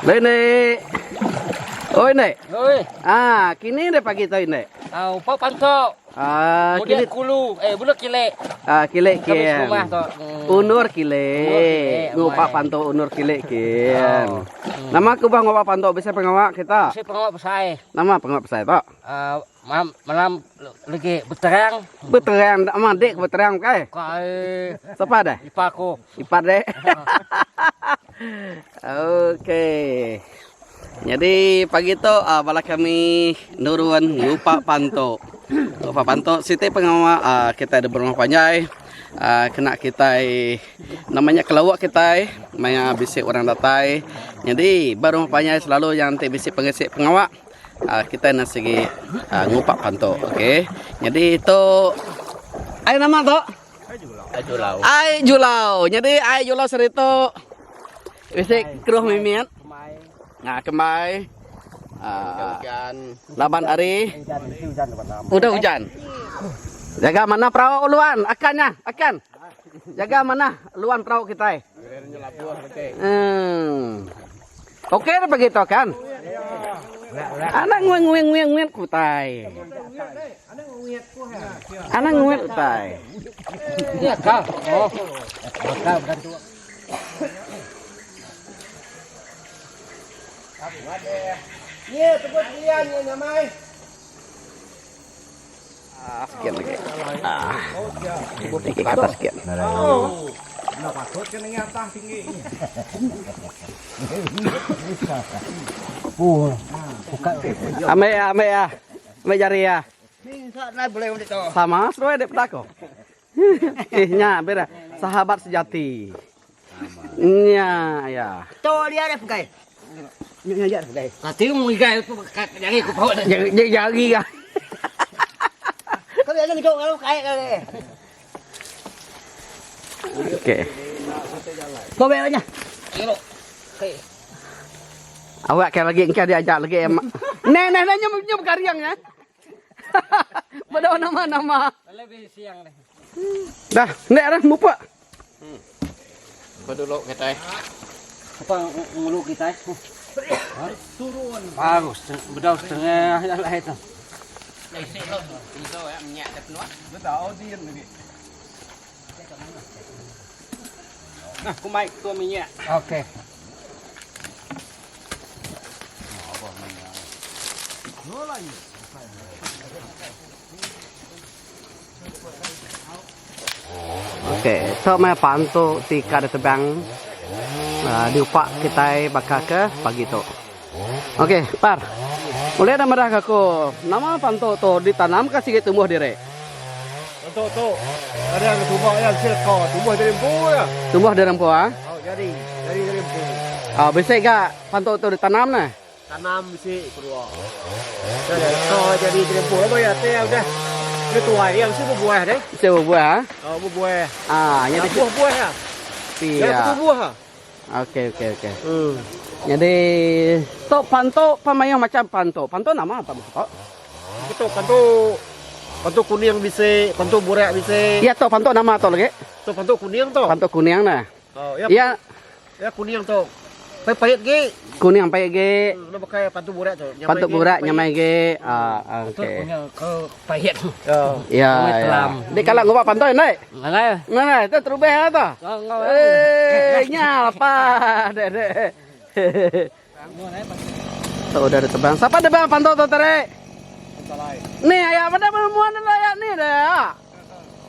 Lene. Oi nek. Oi. Ah, kini deh pagi tu nek. Ah, upa pantok. Ah, kini kulu. Eh, bulu kile. Ah, kile kien. Rumah tu. Unur kile. Ngupa pantok unur kile kien. Oh. Nama aku bang ngupa pantok bisa pengawa kita. Bisa pengawa besai. Nama pengawa besai tu. Ah, malam, malam lagi berterang. Berterang, nama dek berterang kai. Kai. Siapa dah? Ipar aku. Ipar dek. Okey. Jadi pagi tu uh, bala kami nurun ngupak pantok. Ngupak pantok siti pengawa uh, kita ada berumah panjai. Uh, kena kita namanya kelawak kita maya bisi orang datai. Jadi berumah panjai selalu yang ti bisi pengisi pengawa uh, kita nak sigi uh, ngupak pantok. Okey. Jadi tu ai nama tu? Ai Julau. Ai Julau. Jadi ai Julau seritu bisi keruh mimit. Nah, kembai. Uh, laban hari udah hujan. Jaga mana perahu luan akannya, akan. Jaga mana luan perahu kita. Hmm. Okey dah begitu kan? Anak nguing nguing nguing nguing kutai. Anak nguing kutai. Ya kau. Oh. Kau bukan tu. Ah, sekian lagi. Ah. Tinggi ke atas sekian. Ambil ya, ambil ya. Ambil jari ya. Sama, seruai dek pedako. Eh, nya, beda. Sahabat sejati. Nya, ya. Kati mu igai tu jari ku bawa. Jari jari kan. Okey. Awak kan lagi engkau diajak lagi emak. Neh neh neh nyum nyum kariang ya. Beda nama nama. Lebih siang deh. Dah, nek dah mupak. Beduluk kita. Apa ngulu kita? Turun. Bagus, bedau setengah lah itu. Nah, ku mai tua minyak. Okey. Okey, so meh pantu ti ka ditebang uh, diupak kitai baka ke pagi tu. Okey, par. Ulih dah madah ke aku, nama pantu tu ditanam ka sigi tumbuh diri? Pantu tu ada yang tumbuh yang silka, tumbuh dari empu ya. Tumbuh dari empu ah. Oh, jadi jadi dari empu. Ah, bisi ga pantu tu ditanam neh. Tanam bisi kedua. Jadi jadi dari empu apa ya teh udah. Dia tuai yang si berbuah deh. Bisi berbuah ah. Oh, berbuah. Ah, Yang jadi buah-buah ya. pia. Yang tumbuh ah. Okey okey okey. Hmm. Jadi tu pantu pemayuh macam pantu. Pantu nama apa maksud? Betul pantu pantu kuning bisi, pantu burak bisi. Ya tu pantu nama tu lagi. Tu pantu kuning tu. Pantu kuning nah. Oh, ya. Ya Ya kuning tu. Pahit pahit ge. kuning pahit ge. Nak pakai pantu burak tu. Nyamai Pantu ge, burak pahit. nyamai ge. Ah Tu okey. punya ke pahit. Oh. Ya. Nyamai ya. telam. Dek kalau ngubah pantu ndai. Ngai. Nah, itu terubah lah tu. Ngau. Eh, nyala dek dek. Tu udah ditebang. Siapa tebang pantu tu tarik? Ni ayah pada penemuan dah ayah ni dah.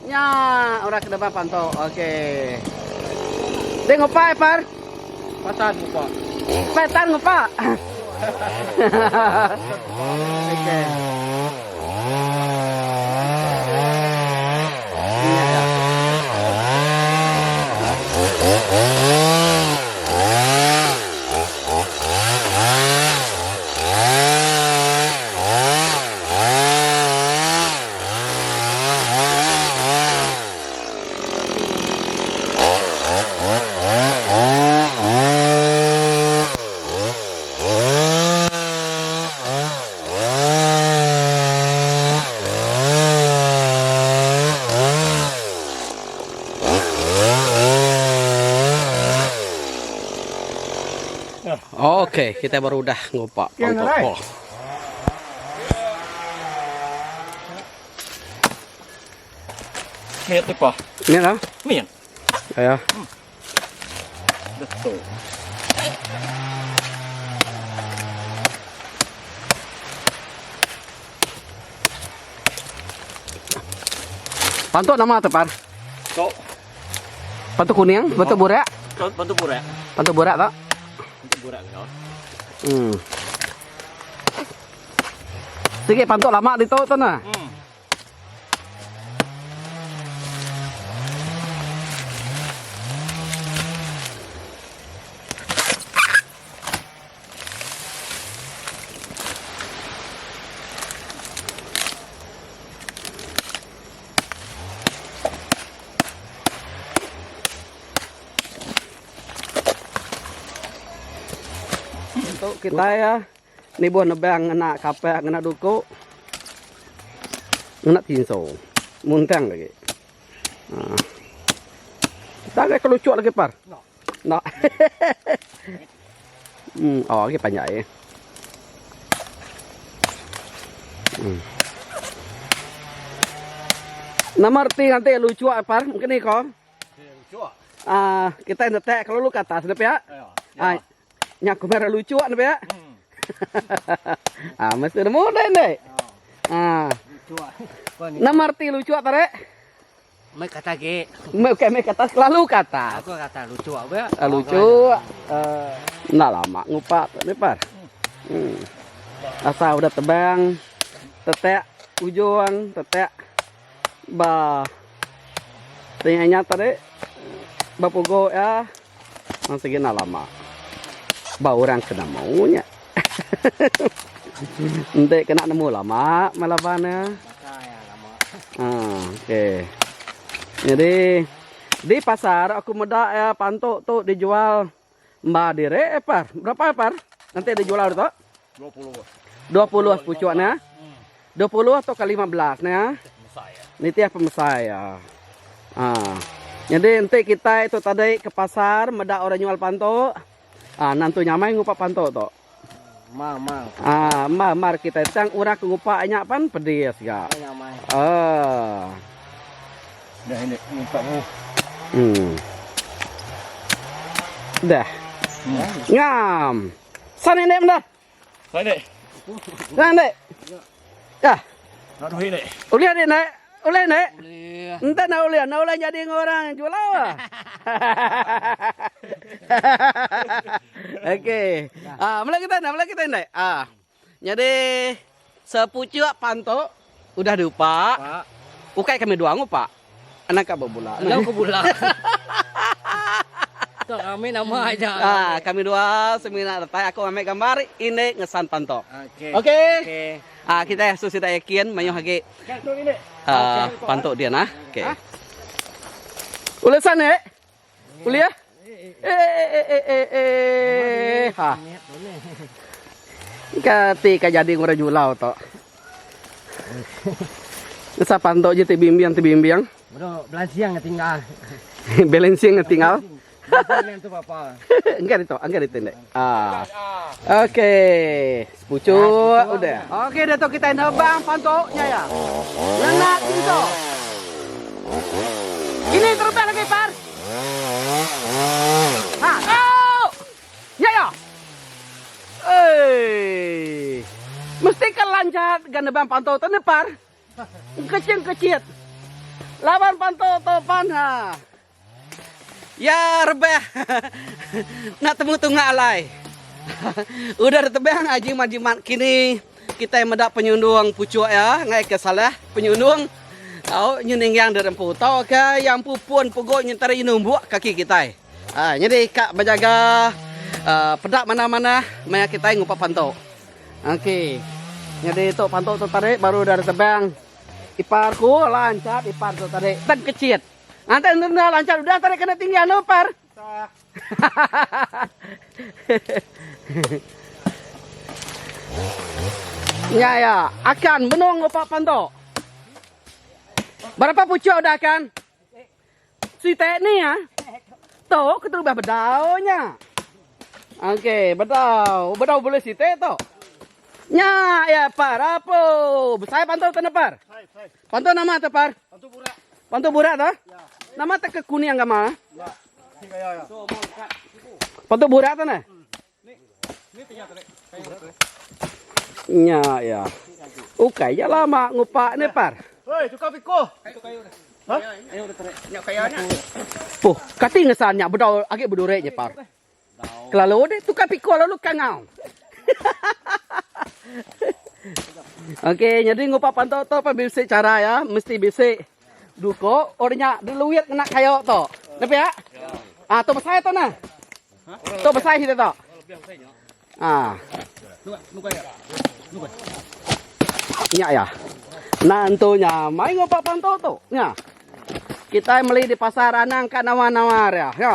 Nya, orang ke depan pantu. Okey. Dia ngopai par. Patan muka. Petan ngopa. Okey. Nya, ya. Okey, kita baru udah ngupak pantuk. Oh. Miat tu pa. Miat lah. Miat. Ya. Betul. Pantuk nama tu par? Tok. Pantuk kuning, pantuk burak. Pantuk burak. Pantuk burak tak? Pantuk burak ya. Sikit pantuk lama ditu tu nah. Tu kitai ya nibuh nebang ngena kapak ngena duku ngena tinso muntang lagi. Ha. Tak ada kelucuk lagi par. Nak. Oh agi panjai. Nama reti nganti lucu par mungkin ni ko. Ah, kita netek kalau lu ke atas ne pia. Ah, nya ku mera lucu ne pia. Ah, mesti nemu deh ne. Ah. Nama reti lucu tare? Meh kata ge. Meh bukan meh kata selalu kata. Aku kata lucu apa? Ah, lucu. Enda lama ngupak tu ni par. Asal udah tebang tetek ujung tetek ba tengah nya tadi ba pugo iya meh sigi enda lama. Ba orang ke nemu nya. Enti kena nemu lama meh laban iya. Haa okey. Jadi di pasar aku meda iya pantu tu dijual emba diri par. Berapa par enti dijual tu? 20. 20 sepucuk ne. 20 atau ke 15 ne. Nitih pemesai iya. Haa. Jadi enti kitai tu tadi ke pasar meda orang nyual pantu, haa nentu nyamai ngupa pantu tu. Mar mar. Ah, mar mar kitai tang orang ke ngupa nya pan pedis ga. Ah. Dah ini ngupa mu. Dah. Ngam. San ini dah. San ini. San ini. Dah. Nak duit ni. Ulih ni nak. Ulih ni. Ulih. Entah nak ulih, nak ulih jadi dengan orang jual lah. Okey. Ah, mula kita nak, mula kita nak. Ah. Jadi sepucuk pantuk udah diupak. Pak. Ukai kami dua ngupak. Anak ka bebula. Enggau ke bula. Tok kami nama aja. Ah, kami dua semina datai aku ambil gambar ini ngesan pantok. Okey. Okey. Okey. Ah, kita su sida yakin mayuh agi ah pantok dia nah. Okey. Ulih san eh? Ulih ya? Eh eh eh eh eh eh. Ha. Ka ti ka jadi ngurang julau tok. Ngesan pantok je ti bimbiang ti bimbiang. Bro, belancing tinggal. Balancing tinggal. Balancing tu apa? Enggai ditu, enggai ditu ende. Ah. Okey, sepucuk udah. Okey diatu kitai nebang pantuk nya ya. Ngena tinso. Ini terebah lagi par. Ha. Oh! Nya ya. Ei. Mesti ka lancat ga nebang pantuk tu ne par. Kecil-kecil. Laban pantuk tu pan ha. Ya rebah. Nak temu tunga alai. Udah ditebang ajimat-jimat kini kitai meda penyundung puchuk iya ngai ke salah penyundung tau nyu ninggang diri empu tau ke iya empu pun pugu nyentari numbuk kaki kitai. Aa nyadi ka bejaga aa peda manah-manah maya kitai ngupa pantu. Okey. Nyadi tu pantu tu tadi baru udah ditebang ipar ku lancat ipar tu tadi tang kechit. Nganti enda enda lancar udah tadi kena tinggi anu par. Nya ya, akan benung upa pantu. Berapa pucuk udah akan? Siti ni ya. Tok keterubah bedau nya. Okey, bedau. Bedau boleh siti tu. Nya ya par apo. Besai pantu tu nepar. Pantu nama tu par? Pantu burak. Pantu burak tu? Ya. Nama tu ke kuning gama? Ya. Pantu burak tu ne? Nya ya. Ukai ya lama ngupak ne par. Hei, tukar piko. Ha? Puh, kati ngesan nya bedau agi bedurek nya par. Kelalu deh tukar piko lalu kangau. Okey, jadi ngupak pantu tu pa bisi cara ya, mesti bisi duko orang nya diluit ngena kayu tu. Nepi ya? Ah, tu besai tu nah. Tu besai sida tu. Ah. Nya ya. Nah entu nya mai ngupak pantu tu. Nya. Kita meli di pasar anang ka nawar-nawar ya. Ya.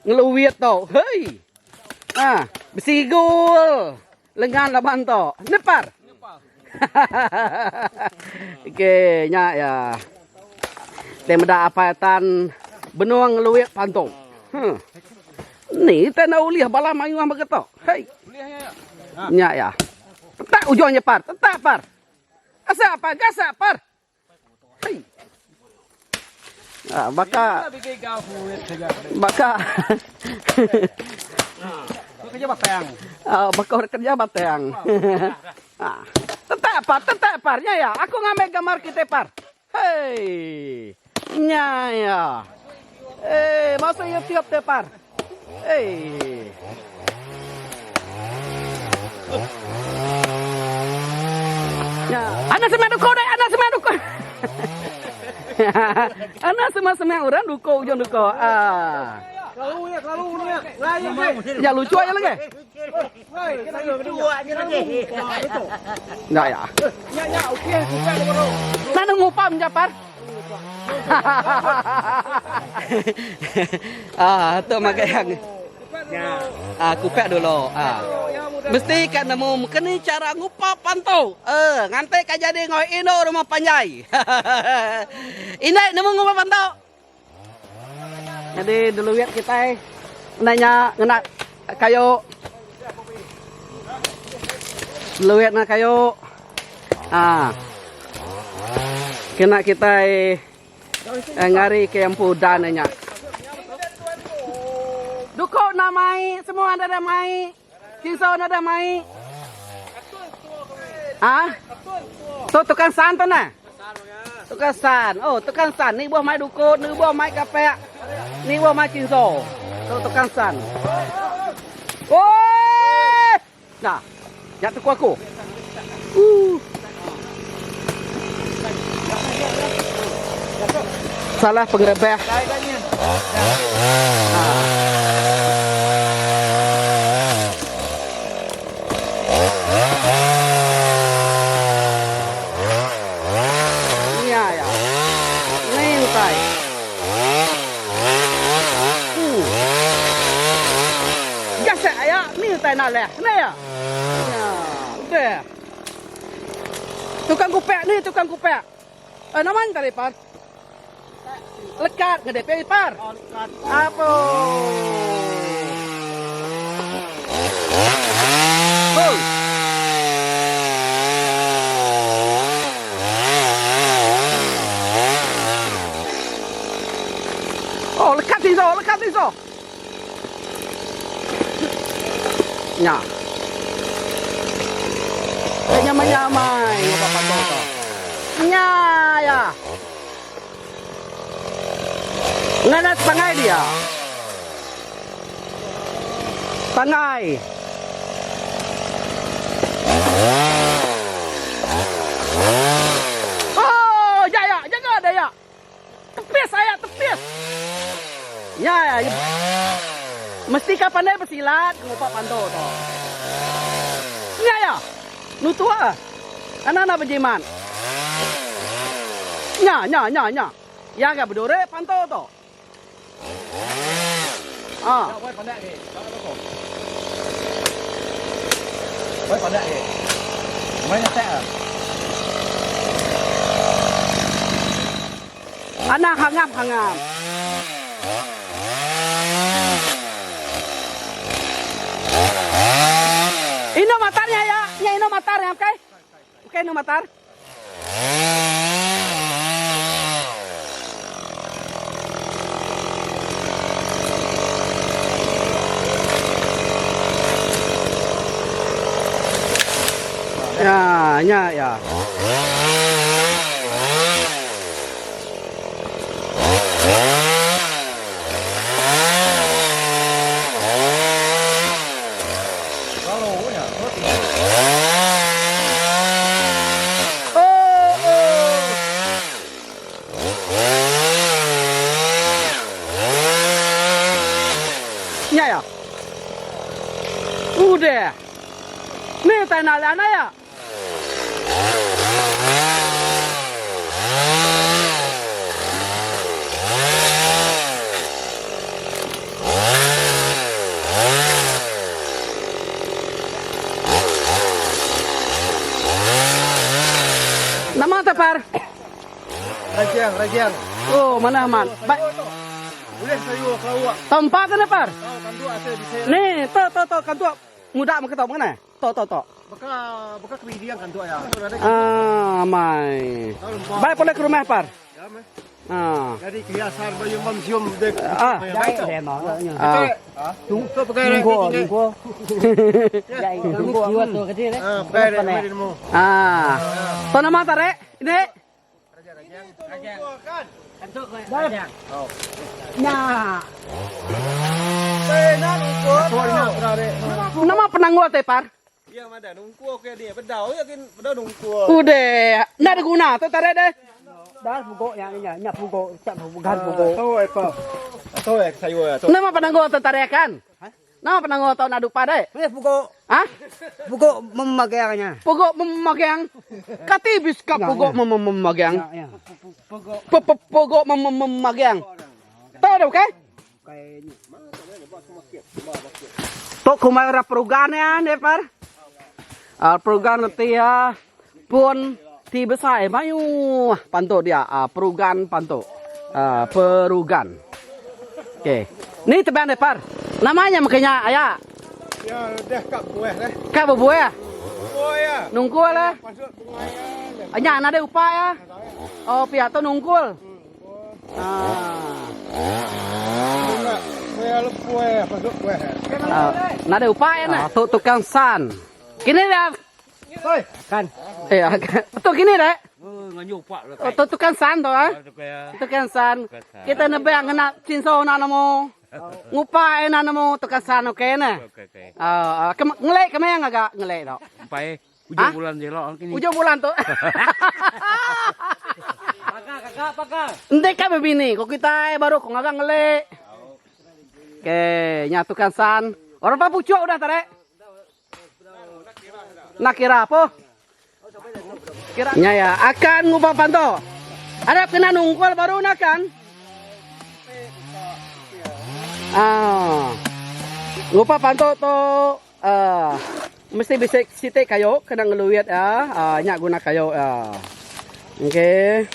Ngeluit tu. Hei. Ah, besigul lengan laban tu. Nepar. Okey, nya ya. Te meda apai tan benung ngeluit pantu. Hmm. Ni te enda ulih bala mayuh mega tu. Hei. Nya ya. Tetak ujung nya par, tetak par. Gasak par, gasak par. Hei. Ah, baka baka kerja batang. Ah, baka orang kerja batang. Ah. Tetak par, tetak par. Nya ya, aku ngambil gambar kita par. Hei. Nya ya. Eh, masuk YouTube te par. Hei. Nya, anak semua duko deh, anak semua duko. anak semua semua orang duko ujung duko. Ah. Lalu ya, lalu ya. Lain Ya lucu aja lagi. Enggak ya. Mana ngupam japar? ah, tu makai yang. Ah, kupek dulu. Ah. Mesti kan nemu keni cara ngupap pantau. Eh, nganti ka jadi ngoi indo rumah panjai. Indai nemu ngupap pantau. Jadi dulu kita nanya ngena kayu. Luit na kayu. Ah. Kena kita eh, ngari ke empu dan nya. Duko na mai, semua ada mai. Kinso na ada mai. Ah? Tu tukang san tu nah. Tukang san. Oh, tukang san ni buah mai duko, ni buah mai kapek. Ni buah mai kinso. Tu tukang san. Oi! Nah, nya tuku aku. Salah pengerebah. Nya ya. Ni utai. Gasak ya, ni utai nak leh. Ni ya. Ya, betul. Tukang kupek ni tukang kupek. Eh, nama ni tadi par? Lekat ngedep par. Apa? Oh. Oh, lekat tiso, lekat tiso. Nya. Eh, nyamai-nyamai ngapa pantu tu. Nya ya. Ngana pangai dia. Pangai. Oh, ya ya, jaga dia ya. Tepis saya, tepis. Ya, ya. Mesti ka pandai besilat ngupak pantu tu. Nya ya. Nutu ah. Anak nak berjimat. Nya, nya, nya, nya. Ya ga bedure pantu tu. Ah. Woi pandai ni. Main attack ah. Anak hangap hangap. Indu matar nya ya. Nya indu matar nya ukai. Ukai indu matar. Ya, nya ya. Nya ya. Udah. Ni utai nak anak ya. Nama te par? Rajang, rajang. Oh, mana amat. Baik. Boleh sayur kelawak. Tempat ni par. Tahu kanduk ada di sini. Ni, to to to kanduk muda mah ketau mana? To to to. Baka baka kebidiang kantuk ya. Ah, mai. Baik boleh ke rumah par. Ya, meh. Ah. Jadi kiasan bayu mam sium dek. Ah. Ah. Tu pakai lagi. Tunggu, tunggu. Ah, pakai lagi mu. Ah. To nama tarik? Ini. Nah. Nama penanggul te par? Ya mana nunggu ke dia bedau ya kin bedau nunggu. Udah, nak ada guna tu tarik deh. Dah pukul yang ini, nya pukul, tak pukul, pukul. Tahu apa? Tahu ya sayur ya. Nama penanggul tu tarik kan? Nama penanggul tu nak dupa deh. Ini pukul, Hah? pukul memakaiannya. Pokok memagang. Kati biskap pokok memagang. Ya. Pokok memagang. Tahu dah okey? Tok kumai ora perugan ya, ne par. Ah perugan reti ya pun ti besai mayuh pantu dia ah perugan pantu. Ah perugan. Okey. Ni teban deh par. Namanya makanya aya. Ya dah kap buah dah. Kak berbuah. Oh ya. Nungkul lah. Masuk bunga ya. Anya ada upaya. Oh pihak tu nungkul. Ah. Bunga. Saya lepueh masuk buah. Ah, nada upaya nah. Tu tukang san. Kini dah. Oi. Kan. Eh, tu kini dah. Oh, tu tukang san tu ah. Tukang san. Kita nebang kena cinso nak namo. Ngupai nak namo tukang san okey nah. Ah, ngelek kemeng agak ngelek tu. Sampai Hah? ujung bulan je lah kini. Ujung bulan tu. Pakar, kakak, pakar. Ente kan bebini, kok kita baru kok ngagak ngelek. Okey, nyatukan san. Orang apa pucuk udah tarik? Nak kira apa? Kira. Ya ya, akan ngubah panto. Ada kena nungkul baru nak kan? Ah. Ngubah panto tu ah mesti bisa sitik kayu kena ngeluit ya. Ah nyak guna kayu ya. Okey.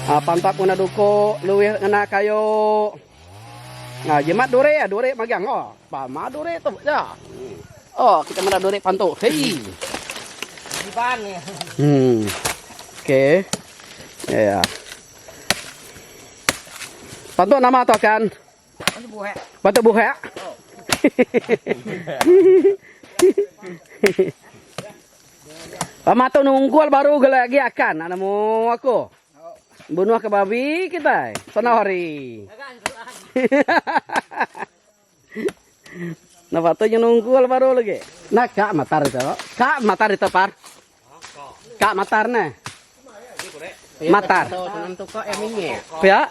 Ah pantap guna duko, luit kena kayu. Nah, jimat dure ya, dure magang oh. Pa ma dure tu ya. Oh, kita mana dure panto. Hei. Di ni. Okey. Ya. Ya. Panto nama tu kan? Buah. Panto buhak. Pamato nunggul baru lagi akan. Nemu aku. Bunuh ke babi kita. Sana hari. Nah, waktu yang nunggul baru lagi. Nah, kak matar itu. Kak matar itu par. Kak matar nah. Matar. Ya.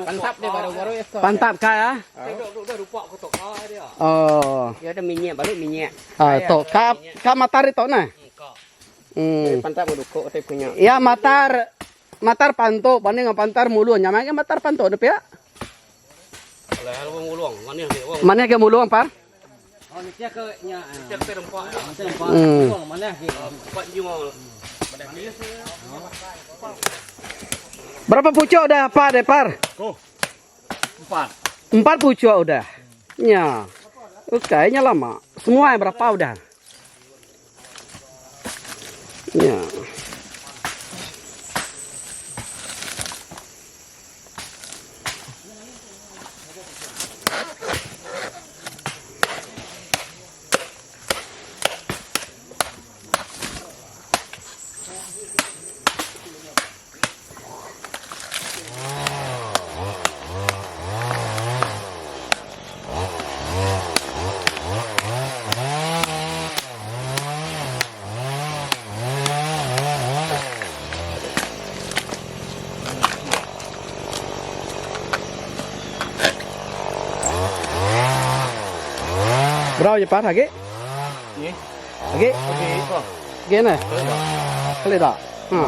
Pantap dia baru-baru ya. Pantap kak ya. Oh. Dia ada minyak baru minyak. Ah, tok kak kak matar itu nah. Pantap dukuk dia punya. Ya matar matar panto banding dengan pantar mulu nyamai ke matar panto de pia. Mana ke mulu par? Oh, ni dia ke nya. Mana ke? Berapa pucuk udah Pak Depar? Oh. Empat. Empat pucuk udah. Ya. Kayaknya lama. Semua yang berapa udah? Nya. Berau je pan agi? Agi? Agi ne? Kali dak? Ha.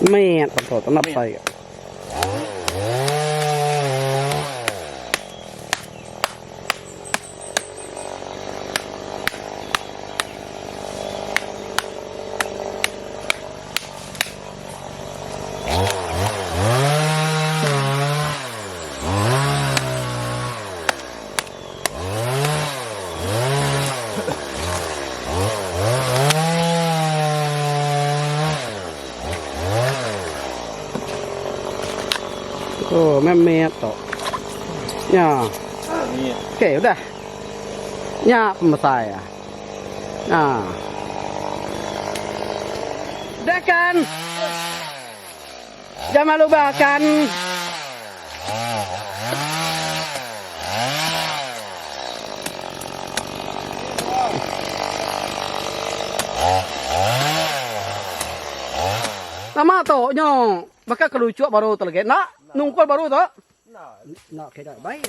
Met tu tenap sai. Oh, memet tu. Nya. Okey, udah. Nya pemesai ya. Nya. Dah kan? Jangan lupa kan. Nama tu nyo baka kelucuk baru tu lagi. Nak nungkul baru tu. Nak kira baik.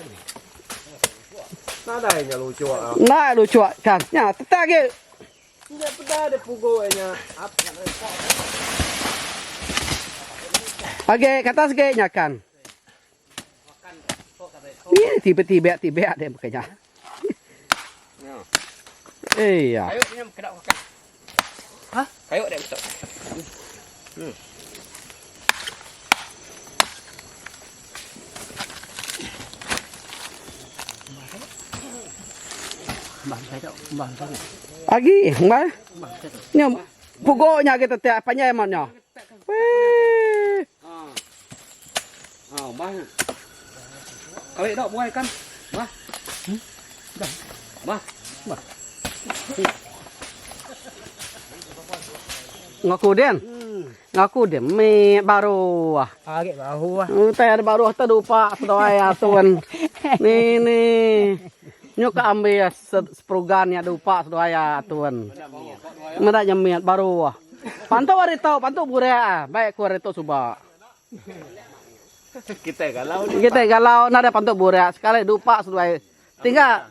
Nadai nya lucuk. Nak lucuk kan. Nya tetap lagi. Nya peda ada pugo nya. Age kata sege nya kan. Ni tiba-tiba tiba dia makanya. Iya. Kayu ni kena makan. Ha? Kayu dia betul. Agi, ngai. Nya pugo nya kita tiap panjai amat nya. Weh. Ha, bah. Kali dak buai kan. Bah. Dah. Bah. Bah. Ngaku den. Ngaku den me baru ah. Agi baru ah. Utai ada baru tu dupa seduai atun. Ni ni. Nyu ka ambil seperugan nya dupa seduai atun. Meda nya mit baru ah. Pantu ari tu, pantu burak ah. Baik ku ari tu suba. Kitai galau. Kitai galau nadai pantu burak sekali dupa seduai. Tinggal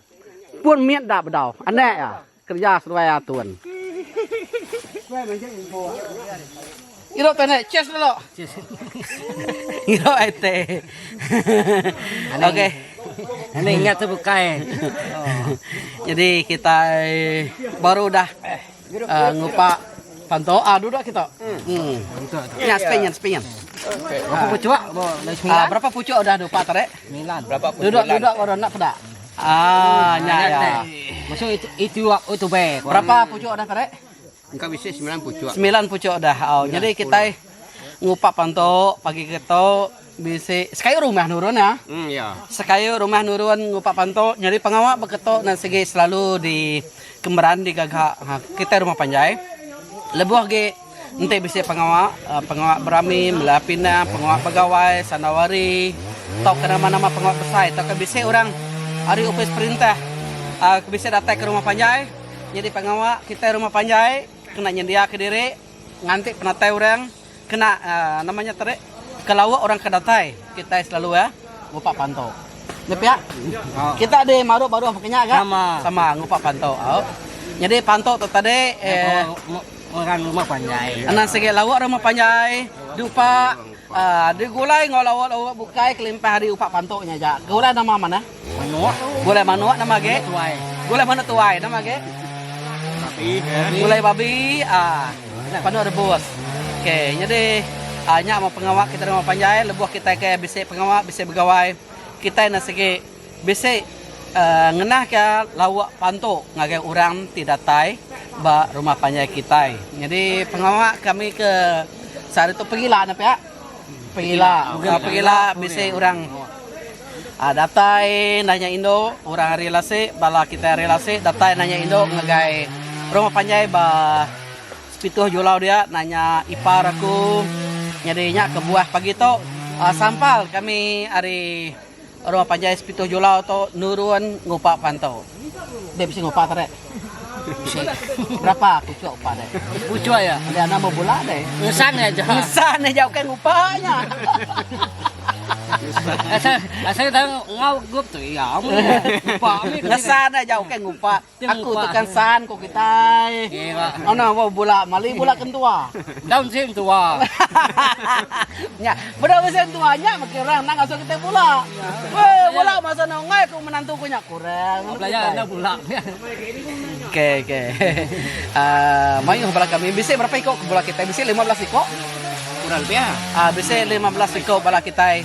pun mit da bedau. Anak iya kerja seduai atun. Ngirup teh nek, cheers dulu. Ngirup ai teh. Okey. Ane ingat tu bukai. Jadi kita baru dah uh, ngupak panto. Ah duduk kita. Hmm. Ya, sepingan, sepingan. Berapa pucuk? Ah, berapa pucuk udah dupak tarik? Sembilan. Berapa pun Duduk, duduk orang nak pedak. Ah, nya ya. Maksud itu itu itu be. Berapa pucuk udah tarik? Engkau bisa 9 pucuk. Sembilan pucuk dah. Oh, jadi kita ngupak panto pagi kita bisi sekayu rumah nurun ya. Ya. Sekayu rumah nurun ngupak panto nyadi pengawa beketo nan sigi selalu di kemeran digaga ha, kita rumah panjai. Lebuh agi enti bisi pengawa pengawa berami mela pinang pengawa begawai sanawari tauka nama-nama pengawa besai tauka bisi orang ari opis perintah uhh bisi datai ke rumah panjai. Nyadi pengawa kitai rumah panjai kena nyendiaka diri nganti penatai orang kena uhh nama nya tadi ke lawa orang ke datai kitai selalu iya ngupak pantu. Nya pia kita di maru baruh meka nya ga sama ngupak pantu au. Nyadi pantu tu tadi uhh Orang rumah panjai. Anang sigi lawa rumah panjai diupak uhh digulai enggau lawa-lawa bukai kelimpah ari upak pantu nya aja. Gulai nama manah? Manuk. Gulai manuk nama agi? Tuai. Gulai manuk tuai nama agi? Babi. Gulai babi ah. Manuk rebus. Okey, nyadi. Nya meh pengawa kitai rumah panjai lebuh kitai ke bisi pengawa bisi begawai kitai enda sigi bisi ngenahka lauk pantu ngagai orang ti datai ba rumah panjai kitai. Nyadi pengawa kami ke sehari tu pegila ne pia. Pegila, pegila bisi orang datai nanya indu orang ari lasi bala kitai ari lasi datai nanya indu ngagai rumah panjai ba Sepituh Julau dia nanya ipar aku nyadi nya kebuah pagi tu sampal kami ari Rumah panjai Sepituh Julau tu nurun ngupa pantu. Deh bisi ngupa tadi. Bisi. Berapa puchuk upa deh? Puchuk ya. Dia nama bula deh. Ngesan aja. Ngesan aja ukai ngupa nya. Asal asal tahu ngau gup tu ya. Ngupa. Ngesan aja ukai ngupa. Aku tu kan san ko kitai. Ono ba bula mali bula kentua. Daun sim tua. Nya, beda mesin tua nya meki orang nang ngasuh kitai bula. Weh, bula masa nongai ku menantu ku nya kurang. Belajar enda bula. Okey okey. Uh, mayuh bala kami bisi berapa iko ke bula kitai? Bisi 15 iko. Kurang lebih ah. Uh, bisi 15 iko bala kitai.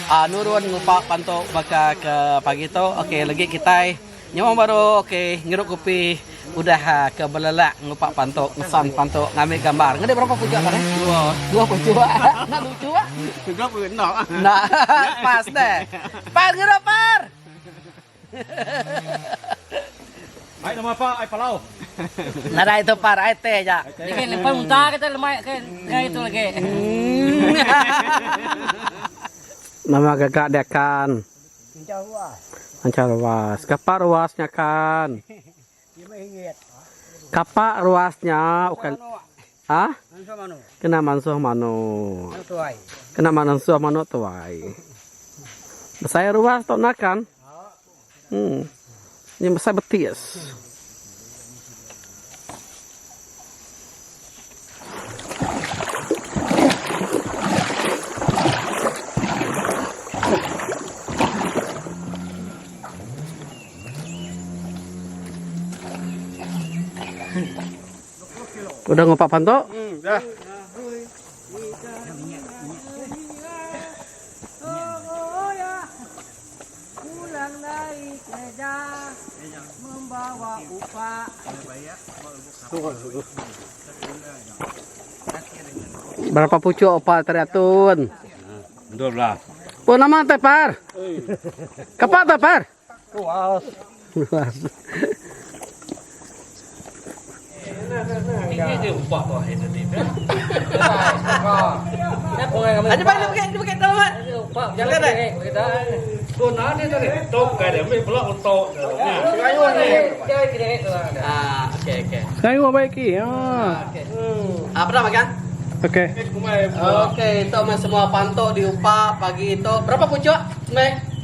Uh, nurun ngupa pantu baka ke pagi tu. Okey, legi kitai Nyau baru ok ngirup kopi udah ke belelak ngupak pantuk ngesan pantuk ngambi gambar. Ngedi berapa puchuk tadi? Dua. Dua puchuk. Enda lucu ah. Dua puchuk enda. Enda. Pas deh. Par ngirup par. Ai nama apa? Ai palau. Nadai tu par ai teh aja. Lagi lepas unta kita lemai ke ngai tu lagi. Nama gaga dia kan. Anchau ruas. Kapak ruas nya kan. Kapak ruas nya ukai ha? Kena mansuh manuk. Kena mansuh manuk tuai. Besai ruas tu nah kan. Hmm. Nya besai betis. Udah ngupak pantok? Hmm, dah. Pulang dari kerja membawa upah. Berapa pucuk opa teriatun? 12. Pun nama teh par? Kapak teh par? Luas. Luas. Ada balik pakai, dia pakai dalam. Jalan dah. Ah, okey okey. Kayu apa iki? Ah. Okey. Ah, pernah makan? Okey. Okey, itu mah semua pantok diupa pagi itu. Berapa pucuk? Mek?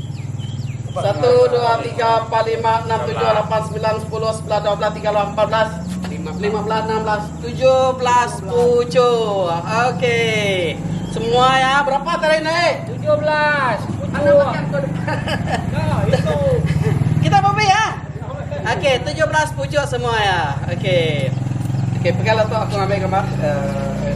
1 2 3 4 5 6 7 8 9 10 11 12 13 14 15 16 17 pucuk. Okey. Semua ya, berapa tadi naik? 17. Anda makan kau depan. Kita beli ya. Okey, 17 pucuk semua ya. Okey. Okey, peganglah tu aku ambil gambar. Uh,